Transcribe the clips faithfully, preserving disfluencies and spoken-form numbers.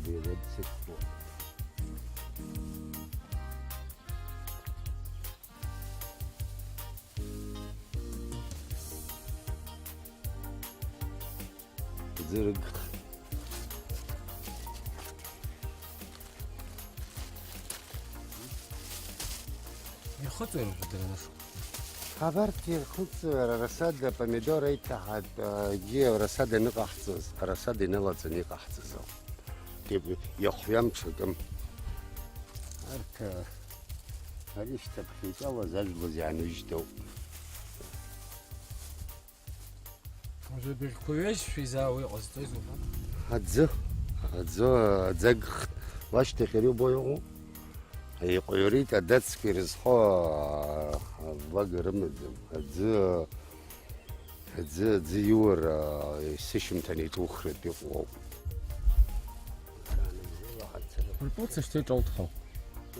Иара дсықәтәоуп. Ӡыргх. Ирхыҵуеи рыжәдара анышықәс? Абарҭ ирхыҵуеит, арасада, апомидор аиҭаҳатә, егьи арасада аныҟаҳҵоз, арасада инылаҵаны иҟаҳҵаз ауп. Иахҩам ҽакым. Арҭ, ы, ари шьҭа ԥхьаҟала зажәлоз иааныжьтәуп. Уажәы абыӷьқәа ҩежьшәа изаауа иҟазҵои зуҳәа? Аӡы, аӡы, аӡы агхт. Уашьҭахь иара иубо иҟоу? Иҟаҩрит адацқәа ирызҳо, а, авлага рымаӡам. Аӡы, аӡы, аӡы иура, а, сышьамҭан иҿухратә иҟоуп. Ртәы цашьҭа иҿалҭхо.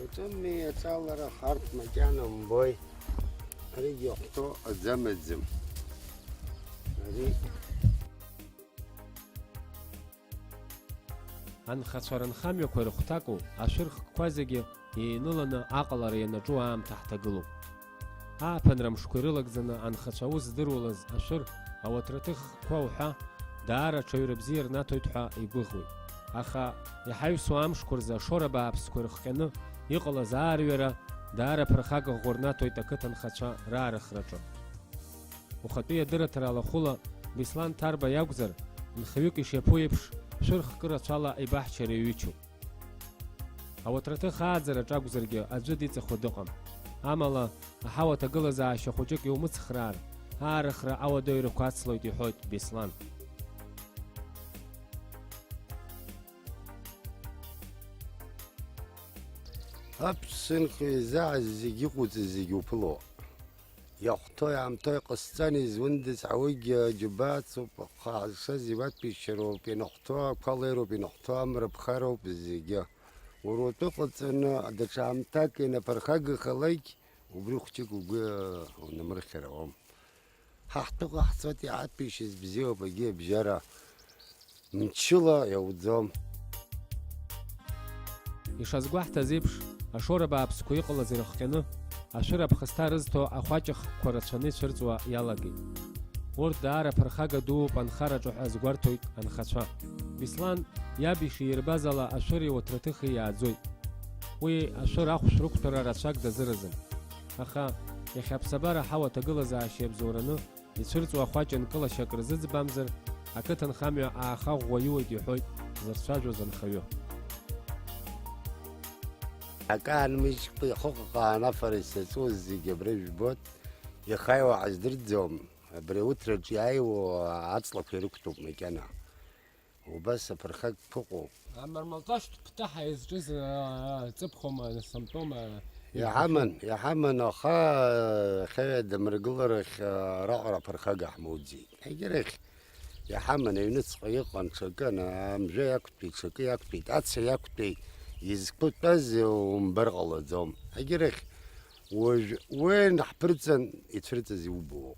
Иҿыми аҵалара харҭ макьана умбои. Аригьы иахәҭоу аӡы амаӡам. Ари. Анхацәа рынхамҩақәа ирыхәҭаку ашәыр хкқәа зегьы еиныланы аҟалара ианаҿу аамҭа ҳҭагылоуп. Ааԥынра мшқәа ирылагӡаны анхацәа аус здыруалаз ашәыр, ауаҭраҭых хкқәа уҳәа, даара аҽаҩра бзиа рнаҭоит ҳәа игәыӷуеит. Аха иҳаҩсуа амшқәа рзы ашора бааԥсқәа ирыхҟьаны иҟалаз аарҩара даара ԥырхага ӷәӷәа рнаҭоит ақыҭанхацәа раарыхраҿы. Ухатәи адырраҭара алахәыла Беслан Ҭарба иакәзар, нхаҩык ишиаԥу еиԥш, шәыр хкы рацәала аибаҳчара иаҩычоуп. Ауаҭраҭых ааӡараҿ акәзаргьы аӡәы диҵахо дыҟам. Амала, аҳауа ҭагылазаашьа хәыҷык иумыцхраар, аарыхра ауадаҩрақәа ацлоит, иҳәоит Беслан. Аԥсынха изааз зегь иҟоуҵаз зегь уԥыло. Иахәҭои аамҭои ҟасҵан изундаз ҳауагьы џьабаацуп, аха ҳазшаз иуаҭәеишьароуп, ианахәҭоу ақәа леироуп, ианахәҭоу амра ԥхароуп зегьы. Уара утәы ҟаҵаны даҽа аамҭак ианаԥырхагахалак, убри хәҷык угәы унамырхьыр ауам. Ҳа ҳтәы ҟаҳҵоит, иҳаҭәеишьаз бзиоуп, егьи абжьара мчыла иауӡом. Ишазгәаҳҭаз еиԥш, ашора бааԥсқәа иҟалаз ирыхҟьаны, ашәыр аԥхасҭа рызҭо ахәаҷа хкқәа рацәаны ицәырҵуа иалагеит. Урҭ даара ԥырхага дууп анхараҿы ҳәа азгәарҭоит анхацәа. Беслан иаб ишиирбаз ала ашәыри ауаҭраҭыхи иааӡоит. Уи ашәыр ахәшә рықәҭәара рацәак дазыразын. Аха иахьа аԥсабара ҳауа аҭагылазаашьа иабзоураны ицәырҵуа ахәаҷ нкылашьа акры зыӡбамзар, ақыҭанхамҩа ааха ӷәӷәа иуеит иҳәоит зырцәажәоз анхаҩы. Акы аанмыжькәа ихыҟаҟа анафара исаҿуз зегьы абра ижәбоит, иахьа иуа ҳаздырӡом, абри ауҭраҿы иааиуа аҵлақәа ирықәтәоуп макьана. Убас аԥырхагь ԥыҟоуп. Амармалташь ԥҭаҳа изҿыз, аа, ҵыԥхома, сымтәома? Иҳаман, иҳаман, аха, иахьа адамыргыларахь, аа, раҟара аԥырхага ҳмоуӡеит. Егьирахь иҳаман, аҩныҵҟа иҟан ҽакы, ана-, амжәа иақәтәеит, ҽакы иақәтәеит, ацәа иақәтәеит, изқәтәаз умбар ҟалаӡом. Егьирахь уажә уи наҳԥырҵан ицәырҵыз иубо.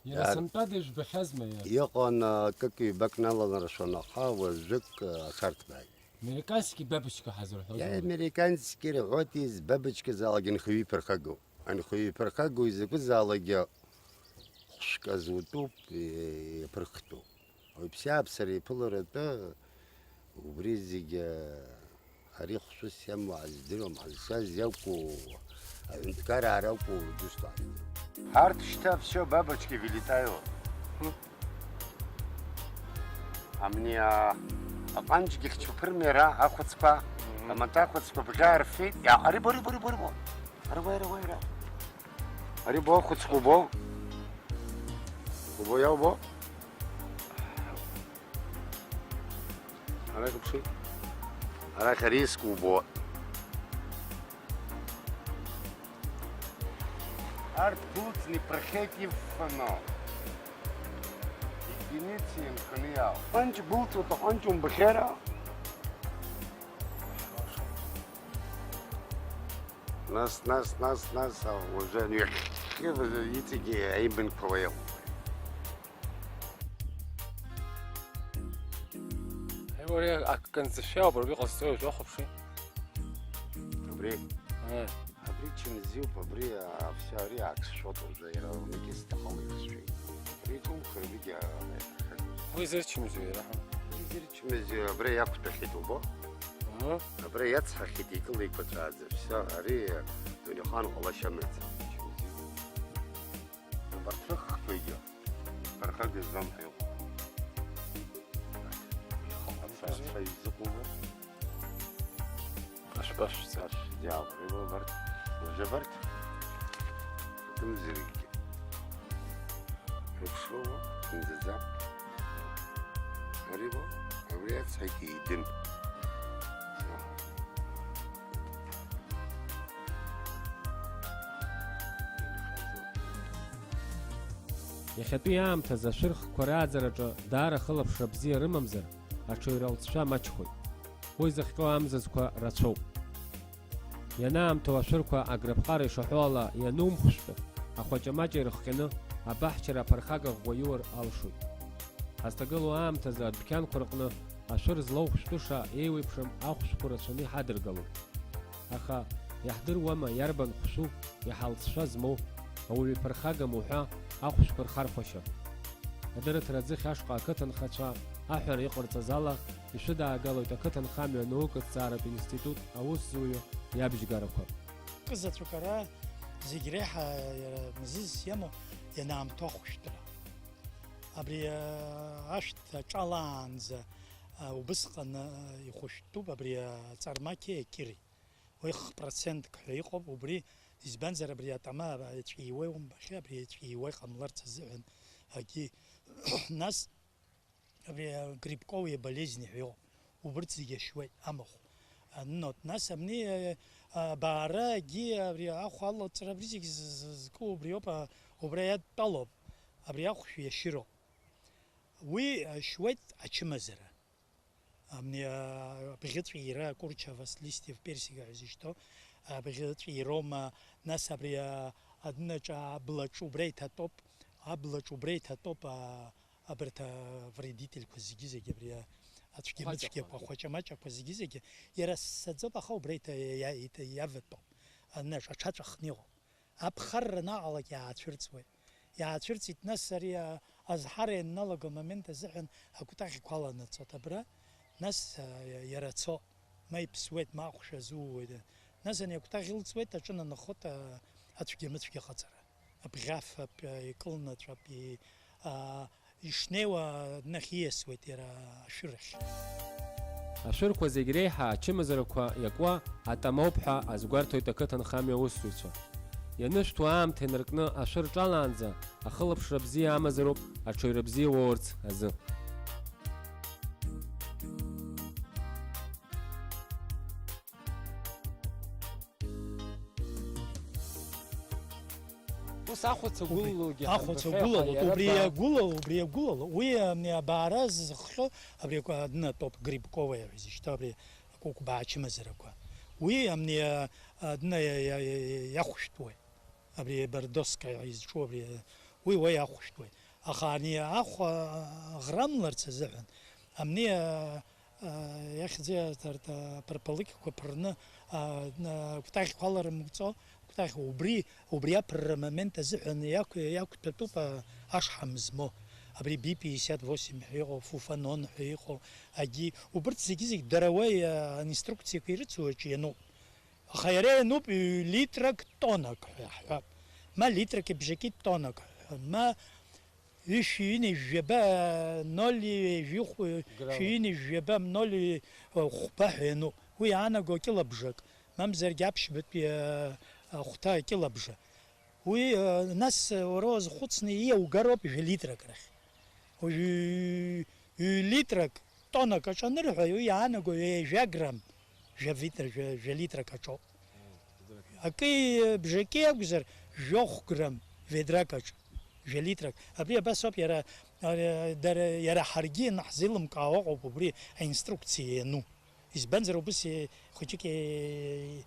Иара Иар-, сынтәа дыжәбахьазма иара? Иҟан, акык-ҩбак наланаршәон, аха уажәык, ашарҭ бааит. Американский бабочка ҳазырҳәоз. Иара американский рҳәоит, из бабочка заалак анхаҩы иԥырхагоу. Анхаҩы иԥырхагоу изакәызаалакгьы хәшәк азутәуп, иаԥырхтәуп. Ауаҩԥсааԥсара иԥыларатәы убри зегьы, ари хәшәыс иамоу аздыруам, ҳазшаз иакәу, аҳәынҭқараа ракәу, дусҭоит. Арҭ шьҭа всё бабочки вылетают. Амни, а, аҟанҷгьы хьчуԥырми ара, ахәыцқәа, амаҭа ахәыцқәа бӷьаа рфеит. Иа-, ари бо, ари бо, ари бо, ари бо. Ари бо, ари бо, ари бо. Ари бо, ахәыцқәа убо. Убо иаубо? Арахь уԥши. Арахь ариск убо. Арҭ гәылҵны иԥырхеит иффано. Единицы инханы иаауп. Ҟанҷ гәылҵуа, ҟанҷ умбахьара. Нас, нас, нас, нас, а, уже иахьхьы иҵегьы аимынқәа уеиҟәуп. Уара акы канӡашәа ауп, уара иҟазҵои уажәы, ухәаԥши? Абри? Э. Абри чымзиуп, абри, а, все, ари ак сшәоит уажәы, иара аҩнгьы сҭахым егьсшәеит. Абри иҿумхыр, абригьы, а, иаҭаххеит. Уи зырчымзу иара, ҳа? Уи зырчымзу, абри иақәтәахьеит убо? Мм. Абра иацҳахьеит икылеиқәаҵәааӡа, все, ари, а, дунеихаан ҟалашьа амаӡам. Абарҭ рыхқәагьы. Ԥырхага змам ҳәа иҟоуп. Ацәа изыҟоума? Ашәпашәҵа. Ашә, диаал, иуабарҭ, лжабарҭ, кымзаракгьы. Уԥшроума, зынӡаӡа. Ари бо, абри ацҳагьы идын. Иахьатәи аамҭазы ашәырхқәа рааӡараҿы даара ахылаԥшра бзиа рымамзар, аҽаҩра алҵшәа маҷхоит. Уи зыхҟьо амзызқәа рацәоуп. Ианаамҭоу ашәырқәа аграпҟара ишаҳәо ала ианумхәшәтәы, ахәаҷамаҷа ирыхҟьаны абаҳчара аԥырхага ӷәӷәа иур алшоит. Ҳазҭагылоу аамҭазы адәқьанқәа рҟны ашәыр злоухәшәтәыша еиуеиԥшым ахәшәқәа рацәаны иҳадыргалоит. Аха иаҳдыруама иарбан хәшәу, иаҳа алҵшәа змоу, ауаҩы иԥырхагам уҳәа ахәшәқәа рхархәашьа? Адырраҭара аӡыхь ашҟа ақыҭанхацәа аҳәара иҟарҵаз ала, ишәыдаагалоит ақыҭанхамҩа анаукатә ҭҵааратә институт аусзуҩы иабжьгарақәа. Кызаҵәык ара зегь реиҳа иара мзызс иамоу ианаамҭоу ахәшәтәра. Абри ашәҭ аҿалаанӡа убысҟан ихәышәтәуп абри аҵармақьи акьыри. Уи х-процентк ҳәа иҟоуп, убри, избанзар, абри атама ацәиуа иумбахьеи, абри ацәиуа иҟамларц азыҳәан акгьы. Нас абри агрибковые болезни ҳәа иҟоуп, убырҭ зегьы ашьуеит, амахә. Аннот, нас абни, а, абаарагьы, абри ахә алаҵара, абри зегь з-, з-, зку убриоуп, а, убра иадтәалоуп. Абри ахәшә иашьыроуп. Уи ашьуеит ачымазара. Абни, а, абӷьыҵәира, Курчавас листьев персика ҳәа изышьҭоу абӷьыҵәироума, нас абри, а, адынаҿ аблаҿ убра иҭатәоуп, аблаҿ убра иҭатәоуп, а, абарҭ авредительқәа зегьы-зегьы, абри, а, ацәгьа-мыцәгьақәа, ахәаҷамаҷақәа зегьы-зегьы, иара ссаӡоуп, аха убра иҭа-, иа-, иҭа-, иаватәоуп, анаҿ аҽаҵәахны иҟоуп. Аԥхарра наҟалак иаацәырҵуеит. Иаацәырҵит, нас ари, а, азҳара ианналаго амомент азыҳәан акәтаӷьқәа аланаҵоит абра, нас, а, иа-, иара цо, ма иԥсуеит, ма ахәшә азууеит. Нас ани акәтаӷь ылҵуеит, аҿынанахоит, а, ацәгьа-мыцәгьа ҟаҵара. Абӷьаф, ап-, икылнаҵәап, и-, а, ишнеиуа днахьиасуеит иара ашәырахь. Ашәырқәа зегь реиҳа ачымазарақәа иакуа атамоуп ҳәа азгәарҭоит ақыҭанхамҩа аусзуҩцәа. Ианышәҭуа аамҭа инаркны ашәыр ҿалаанӡа ахылаԥшра бзиа амазароуп аҽаҩра бзиа уоурц азы. Ус ахәаца гәылалогьы Ахәаца ҳамбахьеи, гәылалоит, аха убри иара иагәылало, убри иагәылало. Уи, ами, абаара зыхҟьо, абри акәадны атоп грибковая ҳәа изышьҭоу абри акәыкәбаа ачымазарақәа. Уи, ами, а, адны иа-, иа-, иа-, иа-, иахәшәтәуеит. Абри Бордоская изҿу абри, уи уа иахәшәтәуеит. Аха ани ахә, а, ӷрамларц азыҳәан, амни, а, а, иахьӡи аҭарҭа апырпалыкьқәа ԥырны, а, на-, акәтаӷьқәа аларымҵо, акәтаӷь убри, убри аԥырра амомент азыҳәан иақә-, иақәтәатәуп, а, ашҳам змоу. Абри би пятьдесят восемь ҳәа иҟоу, фуфанон ҳәа иҟоу, агьи, убырҭ зегьы-зегь дара уа, а, инструкциақәа ирыцу аҿы иануп. Аха иара иануп ҩ-литрак тоннак ҳәа иаҳҳәап, ма литрак ибжаки тоннак ҳәа, ма ҩышәи ҩынҩажәи жәаба, ноль ҩажәи хә-, Грамм. Шәи ҩынҩажәи жәаба, ноль хәба ҳәа иануп. Уи иаанаго акилобжак, мамзаргьы аԥшьбатәи, а, ахәҭа акилобжа. Уи, а, нас уара уазхәыцны иаугароуп жәа-литрак рахь. Уажә ҩ-, ҩ-литрак тоннак аҿы анырҳәа, уи иаанаго ҩажәа грамм, жәа витр, жәа, жәа литрак аҿоуп. Акы бжаки акәзар, жәохә грамм ведрак аҿы, жәа литрак. Абри абас ауп, иара, ара, дара, иара ҳаргьы ианаҳзеилымкаауа ыҟоуп убри аинструкциа иану. Избанзар, убыс, е, хәыҷык, е,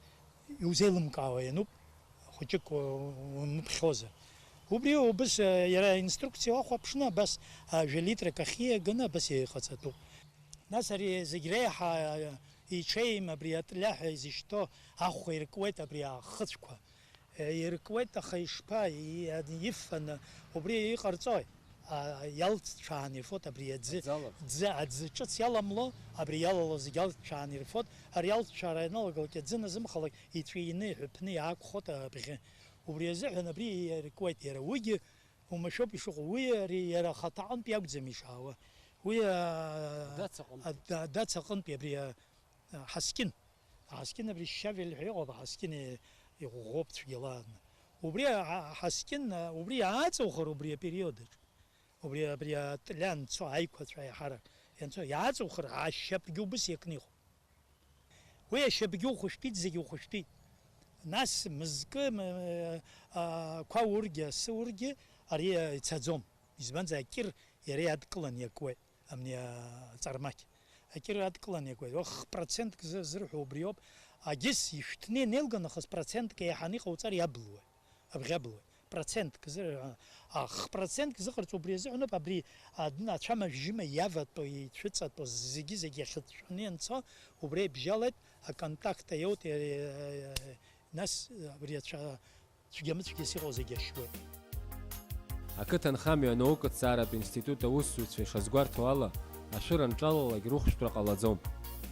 иузеилымкаауа иануп, хәыҷык у-, умыԥхьозар. Убри убыс, е, иара аинструкциа уахәаԥшны абас, а, жәа литрак ахьиаганы абас иҟаҵатәуп. Нас ари зегь реиҳа иҽеим абри атля ҳәа изышьҭоу ахәа иркуеит абри ахыцәқәа. Иркуеит, аха ишԥа, и-, ифаны, убри иҟарҵои? А, иалҵцәаан ирфоит абри аӡы, Аӡала. Ӡы, аӡы ҿыц иаламло, абри иалало зегь алҵцәаан ирфоит. Ари алҵцәаара ианалагалак, аӡы назымхалак, иҵәины, иҳәыԥны иаақәхоит абӷьы. Убри азыҳәан абри иркуеит, иара уигьы Умашәоуп ишыҟоу. Уи ари иара ахаҭаҟынтә иакәӡам ишаауа. Уи, аа, Адац аҟынтә. Ада-, адац аҟынтәи абри, а, а, Ҳаскьын. Ҳаскьын абри Шьавель ҳәа иҟоуп, Ҳаскьын и-, иӷәӷәоуп цәгьала. Убри, а, а, Ҳаскьын, а, убри иааҵухыр убри апериод аҿы. Убри, абри атәыла анцо, аиқәаҵәа иаҳарак ианцо, иааҵухыр, ашьапгьы убыс иакны иҟоуп. Уи ашьапгьы ухәышәтәит, зегьы ухәышәтәит. Нас мызкы, м-, а, ақәа ургьы, асы ургьы, ари ицаӡом. Избанзар, акьыр иара иадкыланы иакуеит, амни, а, аҵармақь. Акьыр адкыланы иакуеит. Уа хԥ процентк зы-, зырҳәо убриоуп. Агьыс ишәҭны ианеилга нахыс процентк еиҳаны иҟауҵар иаблуеит. Абӷьы аблуеит. Процентк зыр-, а, хԥ процентк зыҟарҵо убри азыҳәаноуп, абри адын ацәамажәжьыма иаватәо, ицәыҵатәо, зегьы-зегьы иахьыҵәҵәаны ианцо, убри ибжьалеит, аконтакт аиоут, е, е, нас абри ацәа-, цәгьа-мыцәгьас иҟоу зегьы ашьуеит. Ақыҭанхамҩа анаукаҭҵааратә институт аусзуҩцәа ишазгәарҭо ала, ашәыр анҿалалак рыхәшәтәра ҟалаӡом.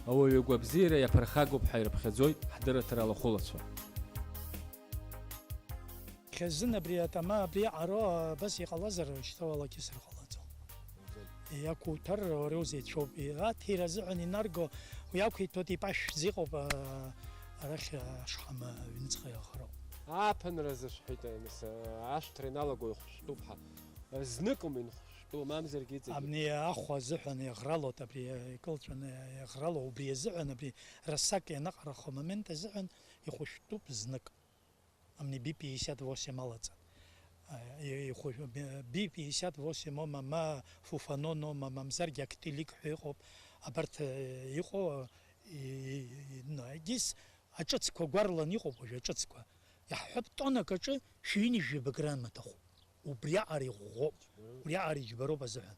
Ауаҩы агәабзиара иаԥырхагоуп ҳәа ирыԥхьаӡоит ҳдырраҭара алахәылацәа. Хьазын абри атама, абри аҟаро абас иҟалазар, шьҭа уалакьысыр ҟалаӡом. Иақәуҭар уара узеицәоуп. Аҭира азыҳәан инарго, уи ақәиҭәоит, ипашә зыҟоуп, а, арахь ашҳам аҩныҵҟа иаӷроуп. Ааԥынразы шәҳәеит, нас, ашәҭра иналаго ихәшәтәуп ҳәа. Зныкоума инхәшәтәу, мамзаргьы иҵегьы? Абни ахәа азыҳәан иаӷралоит абри, икылҵәаны иаӷрало, убри азыҳәан, абри расак ианаҟарахо амомент азыҳәан ихәышәтәуп знык. Амни би пятьдесят восемь алаҵан. А, и-, ихәы-, би пятьдесят восемь ома, ма фуфанонома, мамзаргьы актелик ҳәа иҟоуп. Абарҭ, э, иҟоу, э, и-, и-, и-, ну, егьыс аҿыцқәа гәарлан иҟоуп уажәы аҿыцқәа. Иаҳҳәап, тоннак аҿы шәи ҩынҩажәи жәаба грамм аҭахуп. Убриаҟара иӷәӷәоуп. Убриаҟара иџьбароуп азыҳәан.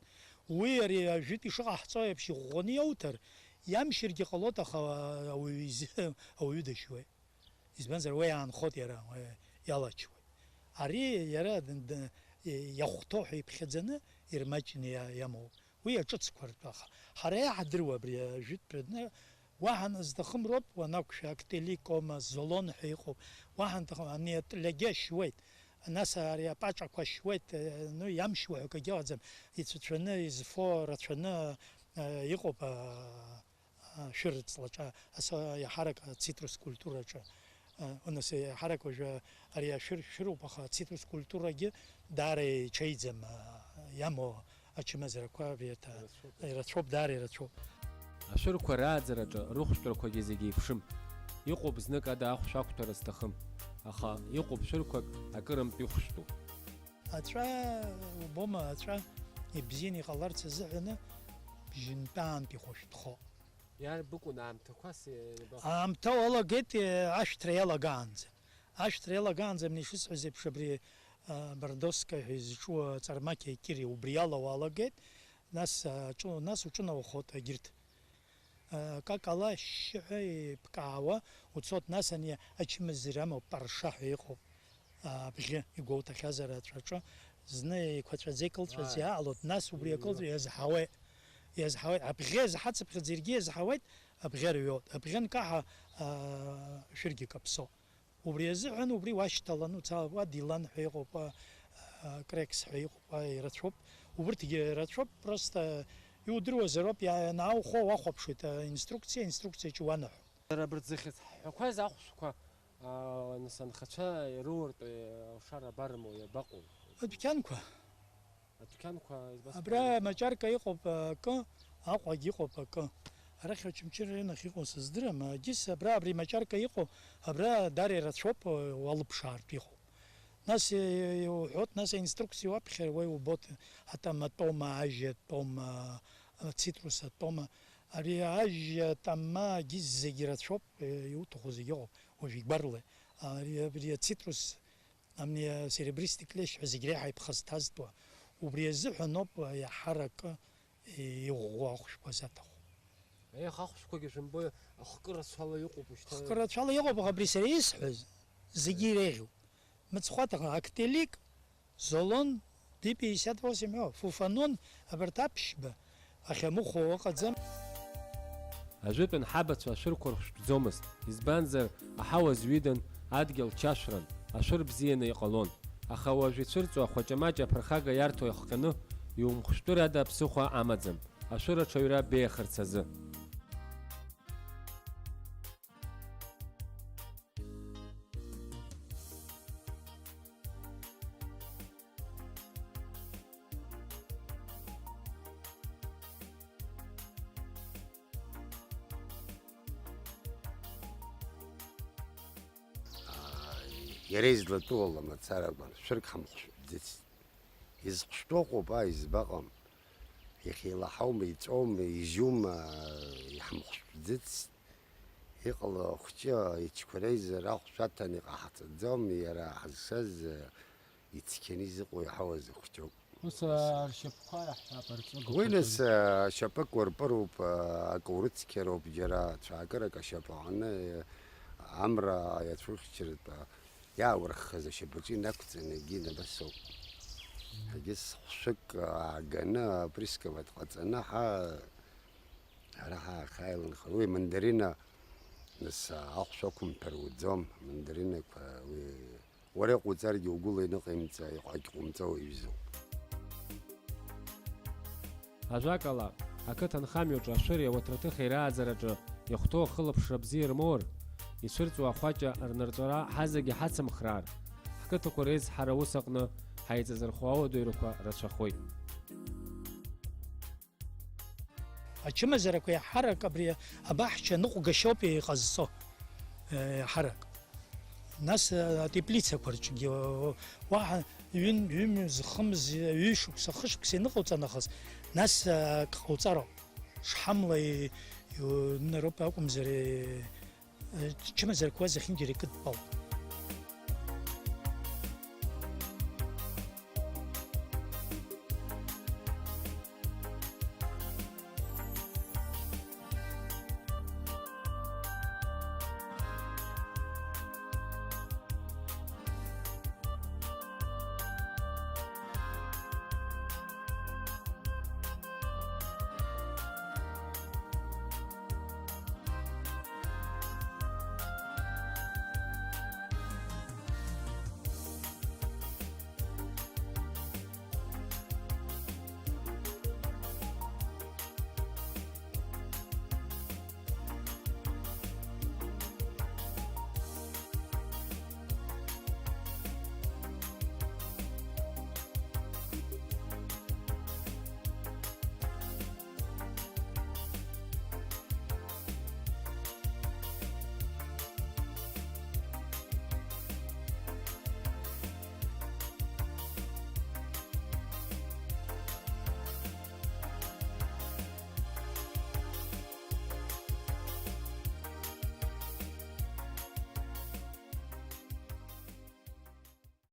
Уи ари ажәытә ишыҟаҳҵо еиԥш иӷәӷәаны иауҭар, иамшьыргьы ҟалоит, аха ауаҩы изы-, ауаҩы дашьуеит. Избанзар, уи аанхоит иара, уи иалачуеит. Ари иара д-, д-, иахәҭоу ҳәа иԥхьаӡаны ирмаҷны иа-, иамоуп. Уи аҿыцқәа ртәы, аха ҳара иаҳдыруа абри ажәытәтәи адны, уаҳа назҭахым роуп, уанақәшәа, актеликома, золон ҳәа иҟоуп, уаҳа нҭахым, ани атлиагьы ашьуеит, нас ари апаҿақәа ашьуеит, э, ну, иамшьуа ҳәа акгьы ыҟаӡам, ицәыцәаны, изфо рацәаны, э, иҟоуп, а, а, шәыр ҵлаҿы, ас, а, иаҳарак ацитрус культураҿы, а, нас иаҳарак уажәы ари ашәыр шәыруп, аха ацитрус культурагьы даара иҽеиӡам, а, иамоу ачымазарақәа абри аҭа-, Ирацәоуп. Ирацәоуп, даара ирацәоуп. Ашәырқәа рааӡараҿы рыхәшәтәрақәагьы зегьы еиԥшым. Иҟоуп знык ада ахәшә ақәҭәара зҭахым, аха иҟоуп шәырқәак акырынтә ихәшәтәу. Аҵәа, убома, аҵәа ибзианы иҟаларц азыҳәаны бжьынтәаантә ихәышәтәхо. Иарбыкәын аамҭақәас, э, иабахәа? Аамҭа уалагеит, э, ашәҭра иалагаанӡа. Ашәҭра иалагаанӡа, мни ишысҳәаз еиԥш, абри, а, Бордовская ҳәа изҿу аҵармақьа икьыри убри ала уалагеит, нас, а, ҿу-, нас уҿынаухоит егьырҭ. А, какала ашьшьыҳәа иԥкаауа уцот, нас ани ачымазара амоуп, парша ҳәа иҟоуп. Абӷьы игәоуҭахьазар аҵәаҿы, зны еиқәаҵәаӡа икылҵәаз Ааи. Иаалоит, нас убри Иҩуа. Акылҵәа иазҳауеит, иазҳауеит, абӷьы иазҳацыԥхьаӡа иаргьы иазҳауеит, абӷьы рҩоит, абӷьы анкаҳа, аа, шәыргьы каԥсоуп. Убри азыҳәан убри уашьҭалан уца, уа Дилан ҳәа иҟоуп, уа, аа, Крекс ҳәа иҟоуп, уа ирацәоуп, убырҭгьы ирацәоуп, просто иудыруазароуп, иа-, ианааухо уахәаԥшуеит, аинструкциа, аинструкциаҿы уанаҳәоит. Дара абырҭ зыхьӡ ҳҳәақәаз ахәшәқәа, аа, нас анхацәа ирыуртә, э, алшара абарымоу, иабаҟоу? Адәқьанқәа. Адәқьанқәа, избас Абра ҟалоит. Маҷарка иҟоуп акы, Аҟәагь иҟоуп акы. Арахь Очамчыра рынахь иҟоу сыздырам, егьыс абра абри Маҷарка иҟоу, абра дара ирацәоуп, уалыԥшаартә иҟоуп. Нас, э, иуҳәоит, нас аинструкциа уаԥхьар, уа иубоит, атоматома, ажьатома, ацитрусатома. Ари ажьатома, егьыс зегь ирацәоуп, э, иуҭаху зегь ыҟоуп, уажә ибарлеи. Ари, абри ацитрус, амни асеребристый клещ ҳәа зегь реиҳа иԥхасҭазтәуа, убри азыҳәаноуп иаҳаракы иӷәӷәоу ахәшәқәа заҭаху. Ех, ахәшәқәагьы шәымбои, ахкы рацәала иҟоуп ушьҭа. Хкы рацәала иҟоуп, абри сара исҳәаз зегьы иреиӷьуп. Мыцхәы аҭахым, Актелик, Золон, Д пятьдесят восемь, о, Фуфанон, абарҭ аԥшьба ахьамыхәо ыҟаӡам. Ажәытәан ҳабацәа ашәырқәа рхәшәтәӡомызт, избанзар, аҳауа зҩыдан, адгьыл чашәран, ашәыр бзианы иҟалон. Аха уажә ицәырҵуа ахәаҷамаҷ аԥырхага иарҭо иахҟьаны, иумхәшәтәыр ада ԥсыхәа амаӡам, ашәыр аҽаҩра беиахарц азы. Иара излатәу ала мацаракәын, шәырк ҳамхәшәтәӡыцт. Изхәшәтәу ыҟоуп, аа, избаҟам. Иахьеилаҳаума, иҵәоума, изжьума, иҳамхәшәтәӡыцт. Иҟало ахәҷы ичқәа реизара ахәшә аҭаны иҟаҳҵаӡом, иара ҳазшаз ицқьаны изыҟоу иаҳауаз ахәҷоуп. Ус, а, ршьапқәа иаҳҳәап, арҵәыгақәа. Уи нас, а, шьапык уарпыруп, а, акы урыцқьароуп, џьара цәаакырак ашьапы аҟны, а, амра иацәухьчартә, а, иааурххаз ашьапаҿы инақәҵаны егьи инабасоуп. Егьыс хәшәык ааганы априск аватә ҟаҵаны ҳа ара ҳа ҳаиланхар. Уи мандарина, нас, ахәшә ақәымҭәар уӡом, мандаринақәа уи Уара иҟауҵаргьы угәыла иныҟаимҵа, иҟәагь ҟоумҵо уаҩызоуп. Ажәакала, ақыҭанхамҩаҿы ашәыри ауаҭраҭыхи рааӡараҿы иахәҭоу ахылаԥшра бзиа рмоур, ицәырҵуа ахәаҷа рнырҵәара ҳазегьы ҳацымхраар, ҳқыҭақәа реизҳара аус аҟны ҳаиҵазырхо ауадаҩрақәа рацәахоит. Ачымазарақәа иаҳарак абри абаҳча ныҟәгашьоуп иҟазҵо, э, иаҳарак. Нас, э, атеплицақәа рҿгьы, э, уаҳа ҩын, ҩымз, хымз, ҩышықәса, хышықәса иныҟауҵа нахыс, нас, э, акы ҟауҵароуп. Шҳамла и-, иунароуп акәымзар, э, Чымазарқәа зехьынџьара икыдтәалоуп.